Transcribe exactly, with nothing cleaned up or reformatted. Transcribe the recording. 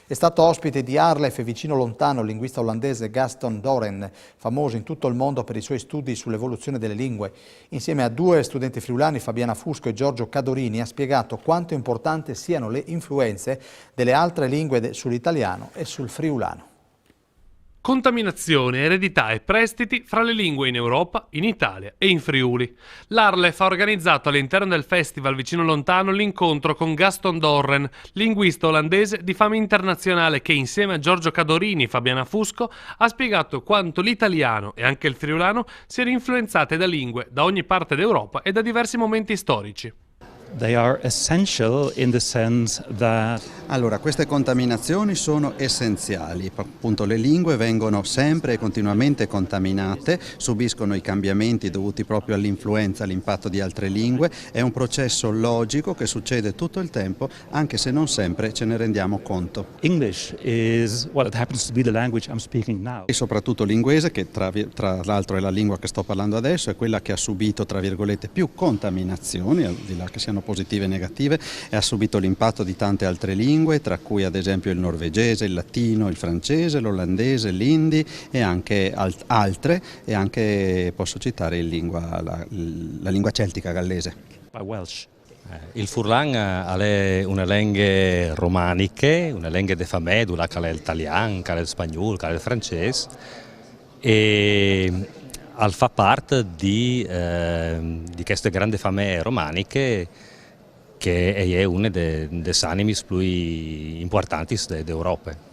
È stato ospite di Arlef e Vicino Lontano il linguista olandese Gaston Doren, famoso in tutto il mondo per i suoi studi sull'evoluzione delle lingue. Insieme a due studenti friulani, Fabiana Fusco e Giorgio Cadorini, ha spiegato quanto importante siano le influenze delle altre lingue de- sull'italiano e sul friulano. Contaminazione, eredità e prestiti fra le lingue in Europa, in Italia e in Friuli. L'Arlef ha organizzato all'interno del Festival Vicino Lontano l'incontro con Gaston Dorren, linguista olandese di fama internazionale che insieme a Giorgio Cadorini e Fabiana Fusco ha spiegato quanto l'italiano e anche il friulano siano influenzate da lingue da ogni parte d'Europa e da diversi momenti storici. They are essential in the sense that Allora, queste contaminazioni sono essenziali, appunto le lingue vengono sempre e continuamente contaminate, subiscono i cambiamenti dovuti proprio all'influenza, all'impatto di altre lingue, è un processo logico che succede tutto il tempo, anche se non sempre ce ne rendiamo conto. English is, well, it happens to be the language I'm speaking now. E soprattutto l'inglese, che tra, tra l'altro è la lingua che sto parlando adesso, è quella che ha subito, tra virgolette, più contaminazioni, al di là che siano positive e negative, e ha subito l'impatto di tante altre lingue, tra cui ad esempio il norvegese, il latino, il francese, l'olandese, l'indi e anche alt- altre, e anche posso citare il lingua- la, la lingua celtica gallese. By Welsh. Eh, Il furlan eh, al è une lenghe romaniche, une lenghe de famee, dulà che al è il talian, che al è il spagnol, che al è il francês, e al fa part di, eh, di cheste grande famee romaniche che e je une de, des animis plui impuartantis de, de Europe.